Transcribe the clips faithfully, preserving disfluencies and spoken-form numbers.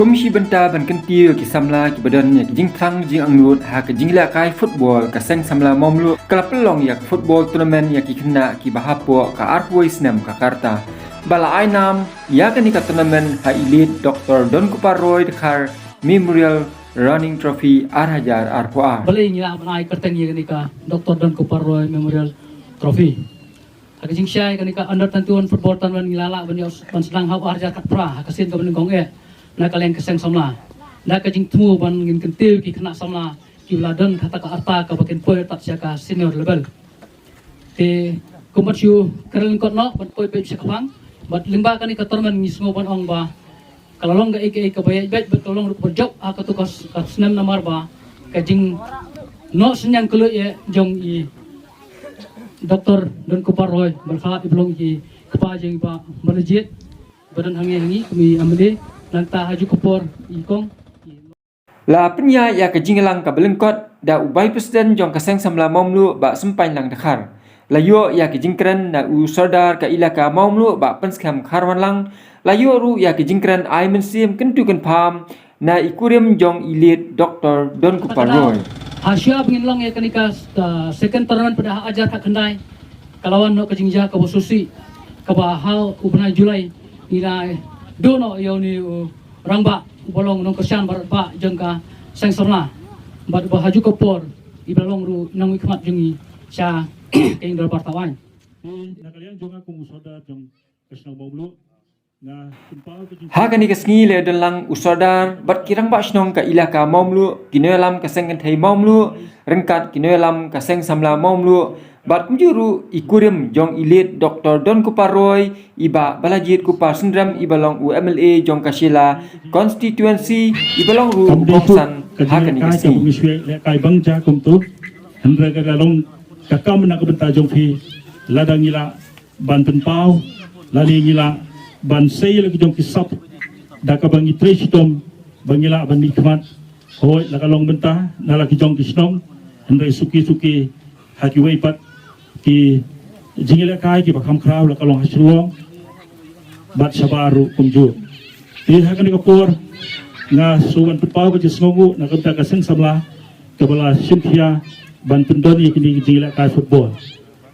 Kum shi bynta ban kyntiew ïa ki samla kiba don ïa ki jingthrang jingangnud ha ka jinglehkai football, ka Seng Samla Mawmluh ka la pynlong ïa ka football tournament ïa ki khynnah kiba hapoh ka arphew snem ka rta. Ba la ai nam ïa kane ka tournament ha i Late Doctor Donkupar Roy Dkhar Memorial Running Trophy ar hajar arphew ar. Balei ngi lah ban ai kyrteng ïa kane ka Doctor Donkupar Roy Memorial Trophy? Ha ka jingshai kane ka under twenty-one football tournament ngi la lah ban ïoh ban sdang ha u ar hajar khatphra ha ka sien kaba nyngkong eh na ka liang ka Seng Samla. Na ka jingthmu ban ngin kyntiew ki khynnah samla kiba la don kata ka rta kaba kin poi tad sha ka senior level. Te kum ban shu kren lyngkot noh ban poi peit sha ka phang. Bad lyngba kane ka tournament ngi sngew ban ong ba ka la long kaei kaei kaba ïaid beit bad ka la long ruh kaba jop ha kato ka s-, ka snem namar ba ka jingnoh synñiang kylluid eh jong i Doctor Donkupar Roy Dkhar iba long i kpa jong i Bah Balajied ba don hangne hangne kum i M L A. Nangta ha ju ka por i kong. La pynïaid ïa ka jingïalang kaba lyngkot da u Vice President jong ka Seng Samla Mawmluh Bah Sympan Lang Dkhar. La ïoh ïa ka jingkren na u Sordar ka Elaka Mawmluh Bah Pynskhem Kharwanlang. La ïoh ruh ïa ka jingkren ai mynsiem kyntu kynpham na i kurim jong i Late Doctor Donkupar Roy. Ha shuwa ba ngin long ïa kane ka, uh, second tournament pada ha ar hajar khatkhyndai, ka la wan noh ka jingjia kaba sngewsih kaba ha u bnai July ngi la duh noh ïa une u rangbah uba long nongkyrshan baroh ba jong ka Seng Samla bad ba ha ju ka por iba long ruh nongmihkhmat jong ngi sha ka ïing dorbar Tawai. Te na ka liang jong nga kum u Sordar jong ka shnong Mawmluh, nga pynpaw ka jing- Ha kane ka sngi la don lang u Sordar bad ki rangbah shnong ka Elaka Mawmluh, ki nongïalam ka Seng Kynthei Mawmluh, ryngkat ki nongïalam ka Seng Samla Mawmluh, bad kumjuh ruh i kurim jong i Late Doctor Donkupar Roy, i Bah Balajied Kupar Syndrem iba long u M L A jong ka Shella constituency, iba long ruh u kongsan ha kane ka sngi. Ka bang ja kumto, hynrei ka long ka kam na ka bynta jong phi, lada ngi lah ban pynpaw, lane ngi lah ban sei la ki jong ki sap da kaba ngi trei shitom ba ngi lah ban mihkhmat. Hooid, la ka long bynta na la ki jong ki shnong, hynrei suki suki ha kiwei pat ki jingïalehkai kiba kham khraw la ka long ha Shillong bad shabar ruh kumjuh. Te ha kane ka por nga shu wan pynpaw ka jingsngewnguh na ka bynta ka Seng Samla kaba la shim khia ban pyndon ïa kine ki jingïalehkai football.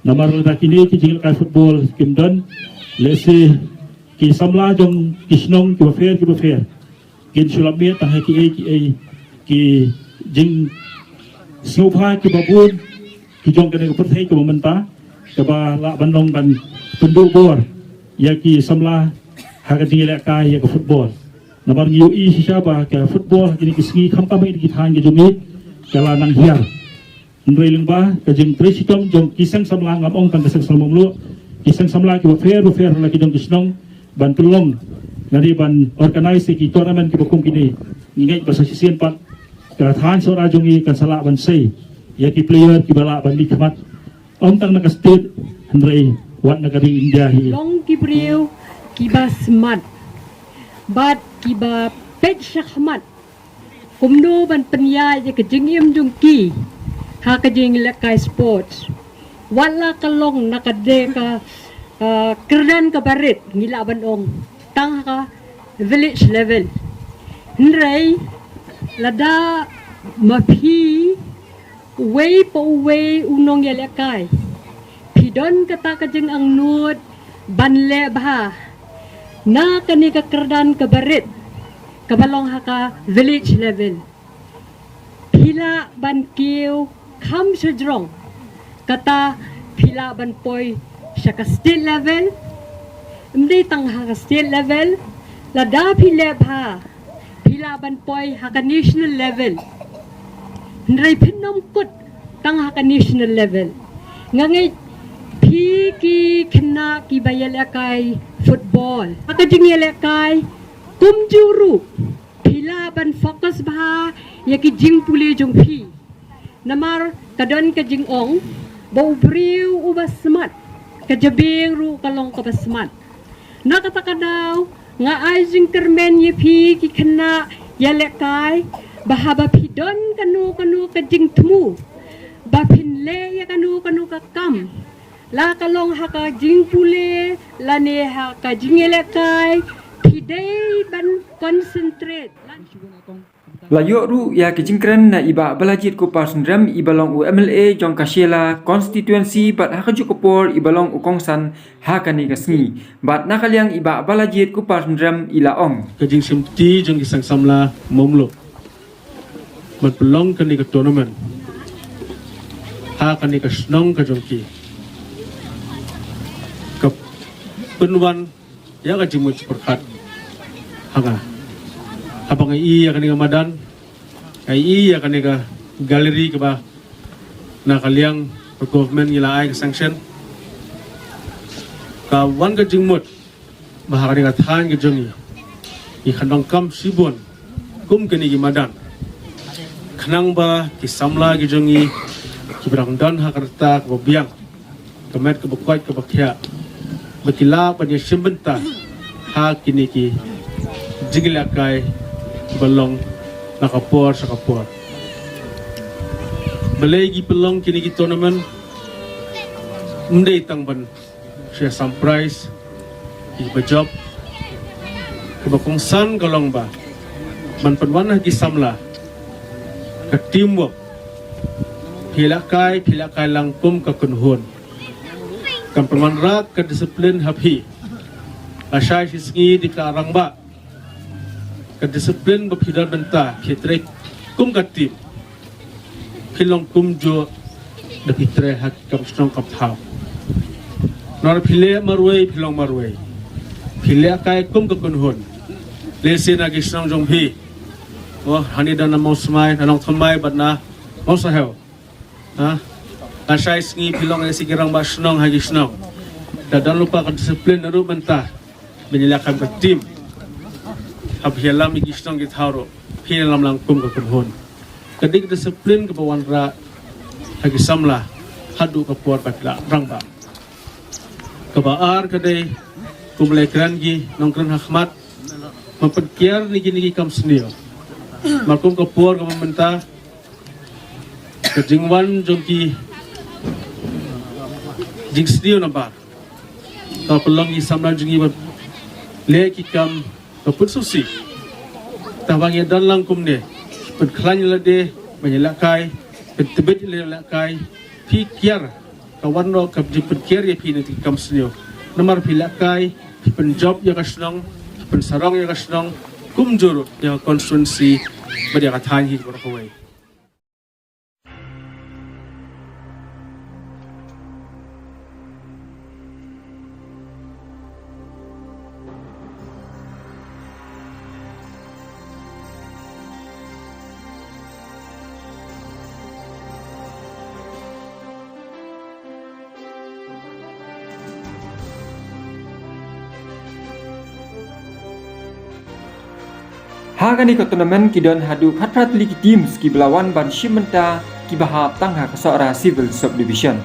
Namar lada kine ki jingïalehkai football kim don, lehse ki samla jong ki shnong kiba pher kiba pher kin shu lap miet tang ha kiei kiei ki jingsngewbha kiba bun ki jong kane ka pyrthei kaba mynta, kaba lah ban long ban pynduh bor ïa ki samla ha ka jingïalehkai ïa ka football. Namar ngi ïohi shisha ba ka football ha kine ki sngi khamtam ha kine ki thaiñ ka jong ngi ka la nang hiar. Hynrei lyngba ka jingtrei shitom jong ki Seng Samla, ngam ong tang ka Seng Samla Mawmluh, ki Seng Samla kiba pher ba pher ha la ki jong ki shnong ban pynlong, lane ban organise ïa ki tournament kiba kum kine. Ngi ngeit ba sa shisien pat ka thaiñ Sohra jong ngi kan sa lah ban sei ïa ki player kiba lah ban mihkhmat, ym tang na ka state, hynrei wat na ka ri India hi. Long ki briew kiba smat bad kiba peit shakhmat kumno ban pynïaid ïa ka jingim jong ki ha ka jingïalehkai sports. Wat la ka long na ka de ka, uh, kyrdan kaba rit, ngi lah ban ong tang ha ka village level. Hynrei lada ma phi uwei pa uwei u nongïalehkai phi don kata ka jingangnud ban leh bha na kane ka kyrdan kaba rit kaba long ha ka village level, phi lah ban kiew kham shajrong. Kata phi lah ban poi sha ka state level. Ym dei tang ha ka state level, lada phi leh bha phi lah ban poi ha ka national level. Hynrei phin ym kut tang ha ka national level. Nga ngeit phi ki khynnah kiba ïalehkai football, ha ka jingïalehkai kumjuh ruh phi lah ban focus bha ïa ki jingpule jong phi. Namar ka don ka jingong ba u briew uba smat ka jabieng ruh ka long kaba smat. Na kata ka daw nga ai jingkyrmen ïa phi ki khynnah ïalehkai ba haba phi don kano kano ka jingthmu ba phin leh ïa kano kano ka kam, la ka long ha ka jingpule lane ha ka jingïalehkai, phi Dei ban concentrate. La ïoh ruh ïa ki jingkren na i Bah Balajied Kupar Syndrem, i ba long u M L A jong ka Shella constituency bad ha kajuh ka por i ba long u kongsan ha kane ka sngi. Bad na ka liang i Bah Balajied Kupar Syndrem i la ong, ka jingshimti jong ki seng samla mom lo ban pynlong kane ka tournament ha kane ka shnong ka jong ki, ka pynwan ïa ka jingmut jingpyrkhat ha nga. Haba nga i ïa kane ka madan, nga i ïa kane ka gallery kaba na ka liang ka government ngi la ai ka sanction, ka wan ka jingmut ba ha kane ka thaiñ ka jong ngi, ngi kham donkam shibun kum kine ki madan, khnang ba ki samla ki jong ngi kiba dang don ha ka rta kaba biang, ka met kaba koit kaba khiah, ba ki lah ban ïashim bynta ha kine ki jingïalehkai ba long na ka por sha ka por. Balei ki pynlong kine ki tournament? Ym dei tang ban shu ïasam prize, kiba jop, kaba kongsan ka long ba ban pynwan ha ki samla ka teamwork. Phi lehkai, phi lehkai lang kum ka kynhun. Kan pynwanrah ka disiplin ha phi. Lashai shi sngi da ka rangbah, ka disiplin ba phi don bynta, phi trei kum ka team. Phi long kumjuh da phi trei ha ki kam shnong kam thaw. Nor phi leh marwei, phi long marwei. Phi lehkai kum ka kynhun. Lehse na ki shnong jong phi, oh, hani don na Mawsmai, na Nongthymmai bad na Mawsahew. Ha? Lashai sngi phi long ïa shi ki rangbah shnong ha ki shnong. Da don lypa ka disiplin naduh mynta ban ïalehkai kum ka team. Haba phi ïalam ïa ki shnong ki thaw ruh, phi ïalam lang kum ka kynhun. Ka dei ka disiplin kaba wanrah ha ki samla haduh ka por ba phi la rangbah. Kaba ar ka dei, kum la kren ki nongkren ha khmat, ban pynkiar ïa kine ki kam sniew. Namar kum ka por kaba mynta, ka jingwan jong ki jingsniew nabar, ka pynlong ki samla jong ngi ban leh ki kam ka pynsngewsih. Tang ba ngi don lang kumne, pynkhlaiñ ïa lade ban ïalehkai, pyntbit ïa lade ïalehkai, phi kiar, ka wan noh ka jingpynkiar ïa phi na ki kam sniew. Namar phi lehkai, phi pynjop ïa ka shnong, phi pynsarong ïa ka shnong, kumjuh ruh ïa ka constituency bad ïa ka thaiñ hi baroh kawei. Ha kane ka tournament ki don haduh khatphra tylli ki teams kiba la wan ban shim bynta, kiba hap tang ha ka Sohra Civil Subdivision.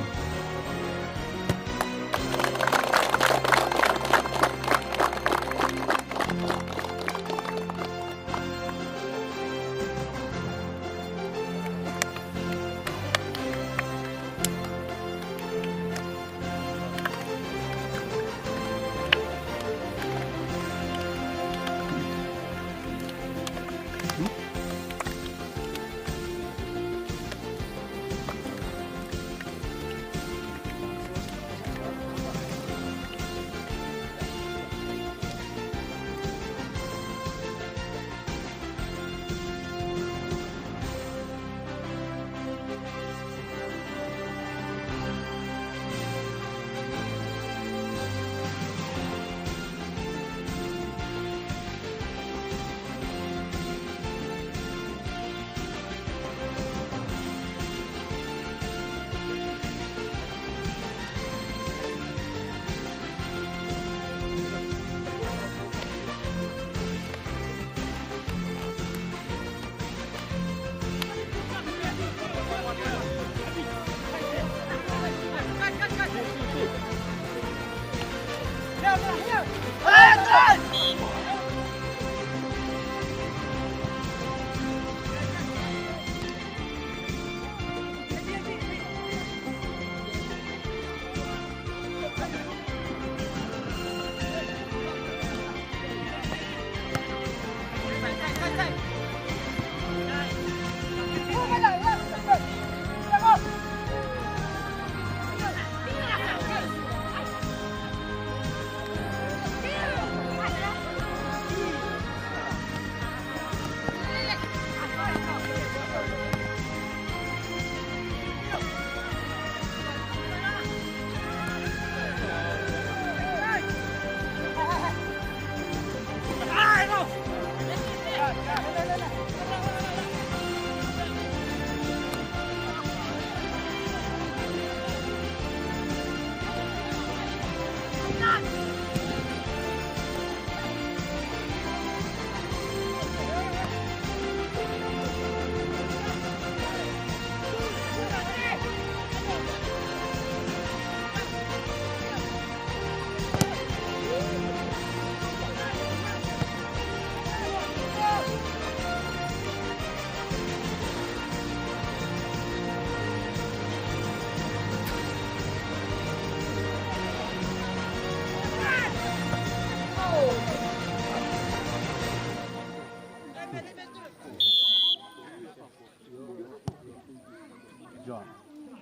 Jom.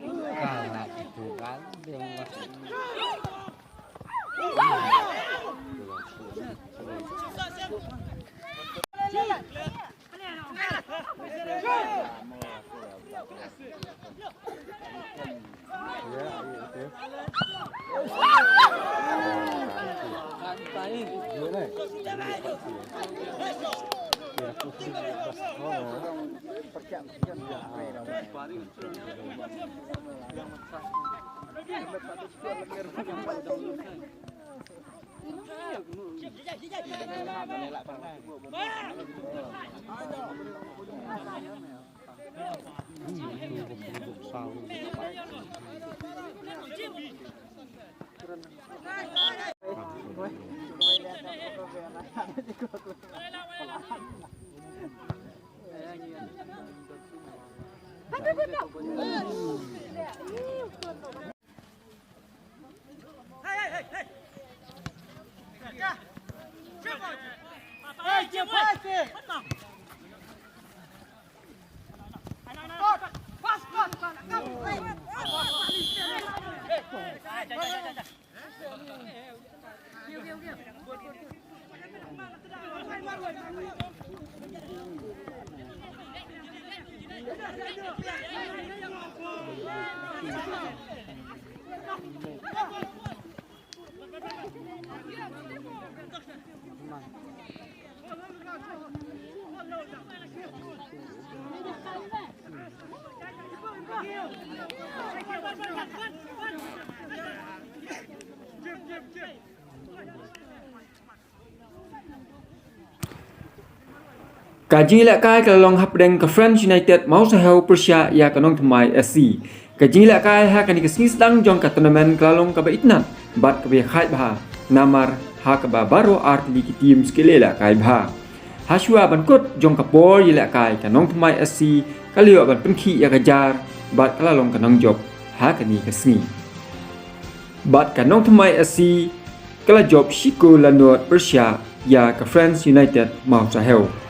Kalah itu kan, dia masuk. Ka jingïalehkai ka la long hapdeng ka Friends United Mawsahew pyrshah ïa ka Nongthymmai S C. Ka jingïalehkai ha kane ka sngi sdang jong ka tournament ka la long kaba itynnad bad kaba ïakhaid bha, namar ha kaba baroh artylli ki team ki la ïalehkai bha. Hashwa ban kut jong ka por ïalehkai, ka Nongthymmai S C ka la ïoh ban pynkhih ïa ka jar bad ka la long ka nongjop ha kane ka sngi. Bad ka Nongthymmai S C ka la jop shi kol la nud pyrshah ïa ka Friends United Mawsahew.